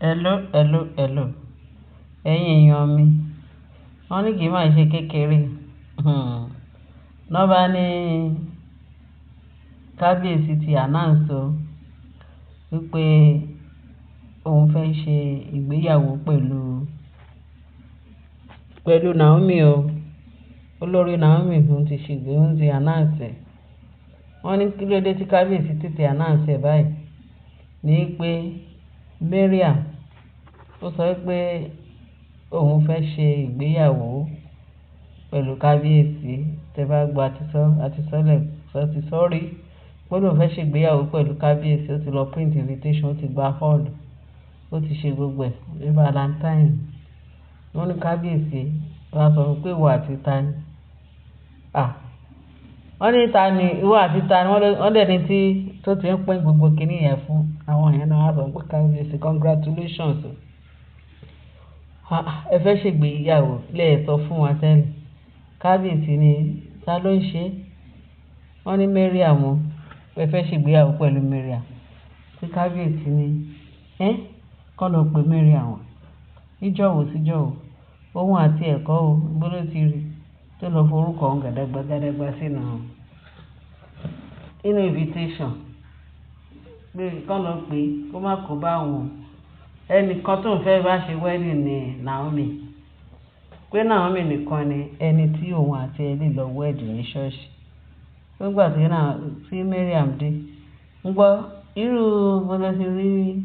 Hello, hello, hello. Ẹ̀yin èèyàn mi, wọ́n ní kí n máa ṣe kékeré. Lọ́ bá ní kábíyèsí ti announce o wípé òun fẹ́ ṣe ìgbéyàwó pẹ̀lú Naomi o. Olórí Naomi òun ti ṣe ìgbé, òun ti announce ẹ̀. Wọ́n ní kí ló dé tí kábíyèsí tètè announce ẹ̀ báyìí? Ní pé Mariam ó sọ wípé òun fẹ́ ṣe ìgbéyàwó pẹ̀lú kábíyèsí. Tẹ bá gbọ́ àtisọ́ ti sọ́rí. Pé òun fẹ́ ṣe ìgbéyàwó pẹ̀lú kábíyèsí, ó ti lọ print invitation, ó ti gba hall, ó ti ṣe gbogbo ẹ̀ ní Valentine. Wọ́n ní kábíyèsí wá sọ fún pé ìwọ àti ta ni? À, wọ́n ní ta ni, ìwọ àti ta ni? Wọ́n dẹ̀ ní tí tó ti ń pín gbogbo kíní yẹn fún àwọn èèyàn náà wá sọ pé kábíyèsí congratulations o. Ẹ fẹ́ ṣe ìgbéyàwó lẹ sọ fún wa tẹ́lẹ̀. Kábíyèsí ní ta ló ń ṣe? Wọ́n ní Mariam o. Ẹ fẹ́ ṣe ìgbéyàwó pẹ̀lú Mariam. Tí kábíyèsí ní, "Ẹ́, kọ́ lọ pe Mariam wá. Níjọ́ wo síjọ́ wo? Òun àti ẹ̀kọ́ o, ibo ló ti rí?" Tó lọ forúkọ òun gàdàgbà gàdàgbà sínú invitation. Pé kọ́ lọ pé kó má kó bá òun. Ẹni kan tó ń fẹ́ bá ṣe wedding ni Naomi. Pé Naomi nìkan ni ẹni tí òun àti ẹ lè lọ wed ní ṣọ́ọ̀ṣì. Nígbà tí Mariam dé, ń gbọ́ irú ibo ló ti rí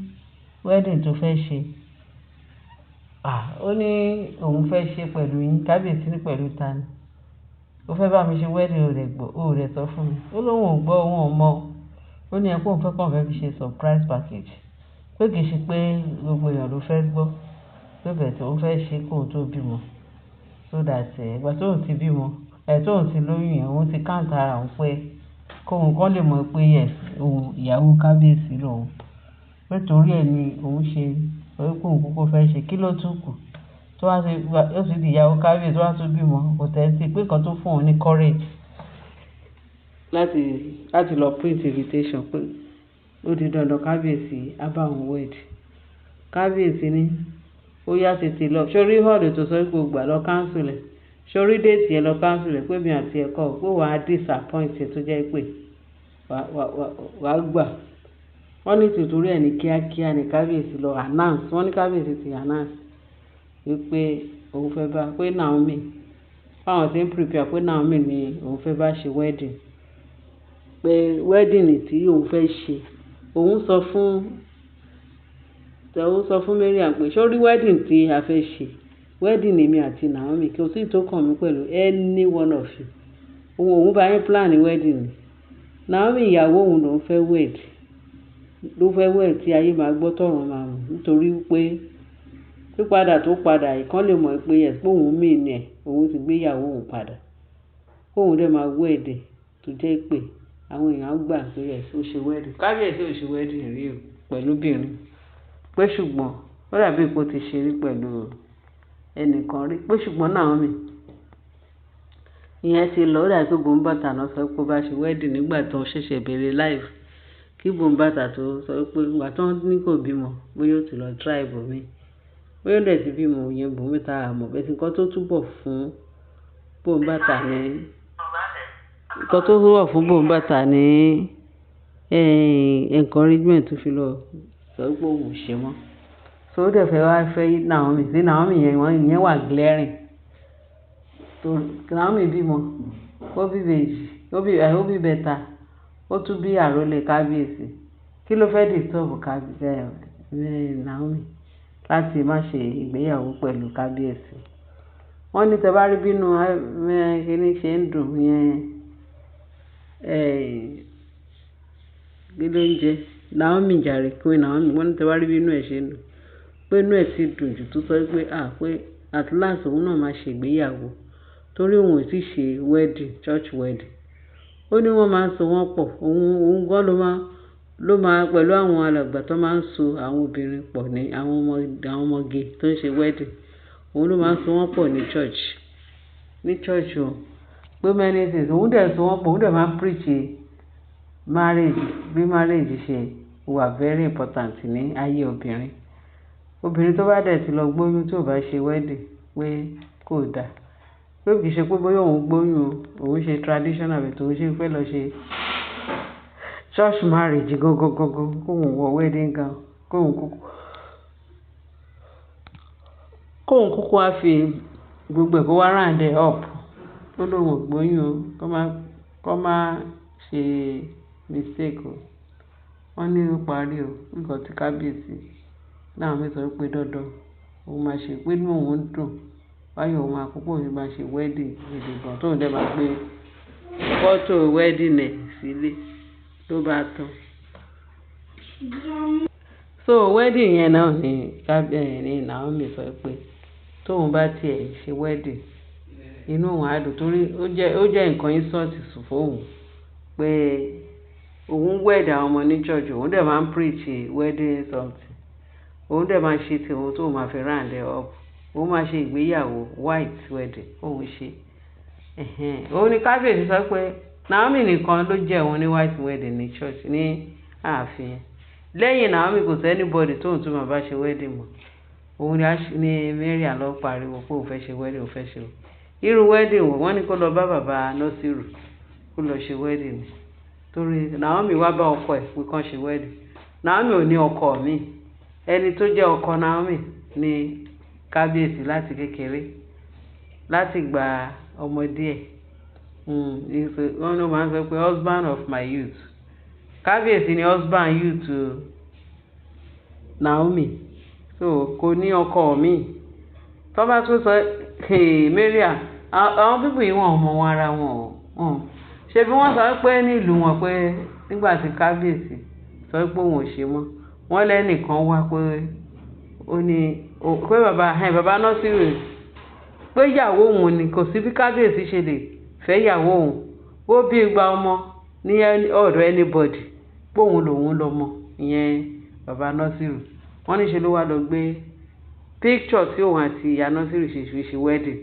wedding tó fẹ́ ṣe. À, ó ní òun fẹ́ ṣe pẹ̀lú yín. Kábíyèsí ní pẹ̀lú ta ni? Ó fẹ́ bá mi ṣe wedding, o dẹ̀ gbọ́, o dẹ̀ sọ fún mi. Ó lóun ò gbọ́, òun ò mọ̀. Ó ní ẹ pé òun fẹ́ kàn fẹ́ fi ṣe surprise package. Pé kì í ṣe pé gbogbo èèyàn ló fẹ́ gbọ́. Pé but òun fẹ́ ṣe kó tó bímọ. So that ìgbà tó òun ti bímọ, tó òun ti lóyún yẹn, òun ti count ara òun pé kó òun kó lè mọ̀ pé yes, òun ìyàwó kábíyèsí lòun. Pé torí ẹ ni òun ṣe sọ wípé òun kúkú fẹ́ ṣe kí ló tún kù. Tó wá ṣe, ó ti di ìyàwó kábíyèsí, tó wá tún bímọ, kò tẹ́tí pé nǹkan tó fún òun ní courage láti lọ print invitation pé ó di dandan kábíyèsí á bá òun wed. Kábíyèsí ní ó yá tètè lọ. Ṣé o rí hall tó sọ wípé o gbà lọ cancel ẹ̀? Ṣé o rí date yẹn lọ cancel ẹ̀ pé èmi àti ẹ kọ́, pé wà á disappoint ẹ tó jẹ́ pé wà á gbà. Wọ́n ní tìtorí ẹ ní kíákíá ni kábíyèsí lọ announce. Wọ́n ní kábíyèsí ti announce wípé òun fẹ́ bá, pé Naomi, pé àwọn tí ń prepare pé Naomi ni òun fẹ́ bá ṣe wedding. Pé wedding tí òun fẹ́ ṣe, òun sọ fún Mariam pé ṣé o rí wedding tí a fẹ́ ṣe? Wedding èmi àti Naomi kí o sì tó kàn mí pẹ̀lú any one of you. Òun bá yín plan wedding ni. Naomi ìyàwó òun ló ń fẹ́ wed. Ló fẹ́ wed tí ayé máa gbọ́ tọ̀run máa mọ̀. Nítorí pé pípadà tó padà yìí kàn lè mọ̀ pé yes, pé òun mean ẹ̀, òun ti gbé ìyàwó òun padà. Kó òun dẹ̀ máa wed ẹ̀ tó jẹ́ pé àwọn èèyàn á gbà pé yes, ó ṣe wedding. Kábíyèsí ò ṣe wedding rí o pẹ̀lú obìnrin. Pé ṣùgbọ́n ó dàbí pé ó ti ṣe rí pẹ̀lú ẹnìkan rí. Pé ṣùgbọ́n Naomi, ìyẹn ti lọ, ó dàbí pé Bùnbàtà náà sọ pé ó bá ṣe wedding nígbà tó ń ṣẹ̀ṣẹ̀ bẹ̀rẹ̀ life. Kí Bùnbàtà tó sọ pé ìgbà tó ní kò bímọ, bóyá ó ti lọ try ibòmíì. Bóyá ó dẹ̀ ti bímọ ìyẹn Bùnbàtà a mọ̀. But nǹkan tó túbọ̀ fún Bùnbàtà ní, nǹkan tó túbọ̀ fún Bùnbàtà ní, encouragement tó fi lọ sọ wípé òun ò ṣe mọ́. So ó dẹ̀ fẹ́ wá fẹ́ Naomi. Sí Naomi yẹn, wọ́n ìyẹn wà glaring. tó Naomi bímọ, ó bí ìbejì, ó bí ìbẹta, ó tún bí àrólé kábíyèsí. Kí ló fẹ́ disturb Naomi láti má ṣe ìgbéyàwó pẹ̀lú kábíyèsí? Wọ́n ní tẹ bá rí bínú kíní ṣe ń dùn yẹn, kí ló ń jẹ? Naomi jàre, Queen Naomi. Wọ́n ní tẹ bá rí bínú ẹ̀ ṣe ń dùn, pé inú ẹ̀ ti dùn jù tó sọ pé à pé at last òun náà máa ṣe ìgbéyàwó torí òun ò tí ṣe wedding, church wedding. Ó ní wọ́n máa ń so wọ́n pọ̀. Òun gan ló máa pẹ̀lú àwọn alàgbà tó máa ń so àwọn obìnrin pọ̀ ní àwọn ọmọge tó ń ṣe wedding. Òun ló máa ń so wọ́n pọ̀ ní church, ní church o. Pé many things. Òun dẹ̀ so wọ́n pọ̀, òun dẹ̀ máa ń preach marriage, bí marriage ṣe wà very important ní ayé obìnrin. Obìnrin tó bá dẹ̀ ti lọ gbóyún tí ò bá ṣe wedding pé kò da. Pé kì í ṣe pé bóyá òun gbóyún o, òun ṣe traditional but òun ṣe fẹ́ lọ ṣe church marriage gangan gangan, kóun wọ wedding gown, kóun kúkú wá fi gbogbo ẹ̀ kó wá round ẹ̀ up. Ó lóun ò gbóyún o, kó má ṣe mistake o. Wọ́n ní ó parí o. Nǹkan tí kábíyèsí Naomi sọ pé dandan òun máa ṣe, pé inú òun dùn. Báyọ̀ òun máa kú pé òun máa ṣe wedding gidi gan, tóun dẹ̀ máa gbé fọ́tò wedding ẹ̀ sílé ló bá tán. So wedding yẹn náà ni ní Naomi sọ pé tóun bá tí ẹ̀ ṣe wedding, inú òun á dùn torí ó jẹ́ nǹkan insult fún òun pé òun wed àwọn ọmọ ní church, òun dẹ̀ máa ń preach wedding something. Òun dẹ̀ máa ṣe tí òun tóun máa fi round ẹ̀ up. Òun máa ṣe ìgbéyàwó white wedding, òun ṣe. Ẹ̀hẹn. Òun ni kábíyèsí sọ pé Naomi nìkan ló jẹ́ òun ní white wedding ní church ní ààfin. Lẹ́yìn Naomi kò sí anybody tóun tún máa bá ṣe wedding mọ́. Òun ni Mariam lọ pariwo pé òun fẹ́ ṣe wedding, òun fẹ́ ṣe o. Irú wedding wo? Wọ́n ní kó lọ bá bàbá Nasiru kó lọ ṣe wedding ni. Torí Naomi wá bá ọkọ ẹ̀ pé kán ṣe wedding. Naomi ò ní ọkọ mi. Ẹni tó jẹ́ ọkọ Naomi ni kábíyèsí láti kékeré, láti ìgbà ọmọdé ẹ̀. Wọ́n ló máa ń sọ pé husband of my youth. Kábíyèsí ni husband youth Naomi. So kò ní ọkọ mi. Tó bá tún sọ, hey, Mariam, àwọn people yìí wọ́n ò mọ ara wọn o. Ṣé bí wọ́n sọ pé ní ìlú wọn pé nígbà tí kábíyèsí sọ pé òun ò ṣe mọ́, wọ́n lẹ́nìkan wá pé ó ní, pé bàbá Nasiru pé ìyàwó òun ni, kò sí bí kábíyèsí ṣe lè fẹ́ ìyàwó òun. Ó bí igba ọmọ ní ọ̀dọ̀ anybody pé òun lòun lọmọ, ìyẹn bàbá Nasiru. Wọ́n ní ṣe ló wá lọ gbé picture tí òun àti ìyá Nasiru ṣe fi ṣe wedding.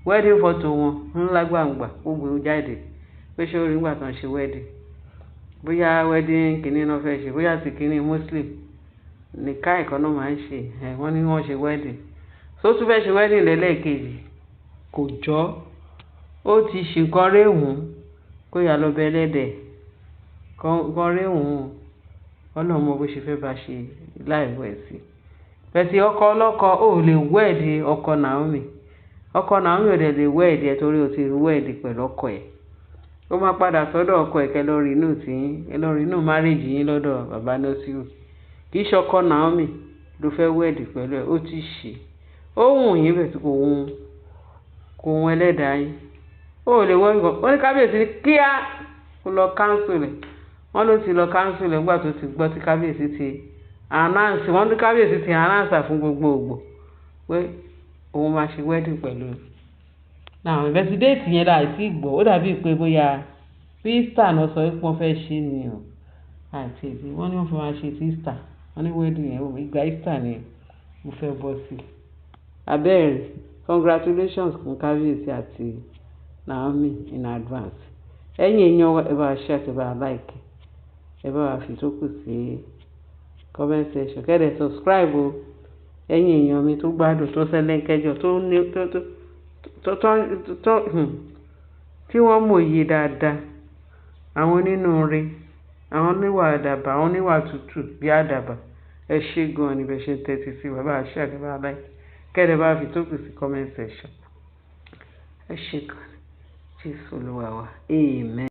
Wedding photo wọn ńlá gbàǹgbà ó gbé jáde pé ṣé ó rí nígbà tí wọ́n ṣe wedding. Bóyá wedding kìíní náà fẹ́ ṣe, bóyá ti kìíní Muslim nikah kan náà máa ń ṣe. Wọ́n ní wọ́n ṣe wedding. So tún fẹ́ ṣe wedding lẹ́lẹ́kejì, kò jọ́. Ó ti ṣe nǹkan réhùn kó yá lọ bẹ ẹlẹ́dẹ̀. Kan réhùn. Ọlọ́run mọ bó ṣe fẹ́ bá ṣe life ẹ̀ sí. But ọkọ ọlọ́kọ ò lè wed ọkọ Naomi. Ọkọ Naomi ò dẹ̀ lè wed ẹ torí ó ti wed pẹ̀lú ọkọ ẹ̀. Ó máa padà sọ́dọ̀ ọkọ ẹ̀ kẹ́ lọ renew tí yín, ẹ lọ renew marriage yín lọ́dọ̀ bàbá Nasiru. Kì í ṣe ọkọ Naomi ló fẹ́ wed pẹ̀lú ẹ̀, ó ti ṣe. Ó wù yín bẹ́ẹ̀ tí kò wun ẹlẹ́dàá yín. Ó lè wọ́n nǹkan. Wọ́n ní kábíyèsí ní kíá kó lọ cancel ẹ̀. Wọ́n ló ti lọ cancel ẹ̀ nígbà tó ti gbọ́ tí kábíyèsí ti announce. Wọ́n ní kábíyèsí ti announce fún gbogbogbò pé òun máa ṣe wedding pẹ̀lú Naomi. But date yẹn la tí gbọ́. Ó dàbí pé bóyá Easter náà sọ pé wọ́n fẹ́ ṣe ni o. Àti èyí wọ́n ní wọ́n fẹ́ máa ṣe ti Easter. Wọ́n ní wedding yẹn, ìgbà Easter ni mo fẹ́ bọ́ sí. Abẹ́ẹ̀rẹ̀, congratulations fún kábíyèsí àti Naomi in advance. Ẹ̀yin èèyàn, ẹ bá wa share, ẹ bá wa like, ẹ bá wa fi tókù sí comment section. Kẹ́ dẹ̀ subscribe o. Ẹ̀yin èèyàn mi tó gbádùn, tó sẹ́lẹ̀ńkẹ́jọ, tó ní, tó, tó, tó, tó, tó, tí wọ́n mòye dáadáa. Àwọn onínúure, àwọn oníwà àdàbà, àwọn oníwà tútù bí àdàbà. Ẹ ṣé gan ni bí ẹ ṣe ń tẹ́tí sí wa. Ẹ bá wa share, ẹ bá wa like. Kẹ́ dẹ̀ bá wa fi tókù sí comment section. Ẹ ṣé gan ni. Jésù Olúwa wa. Amen.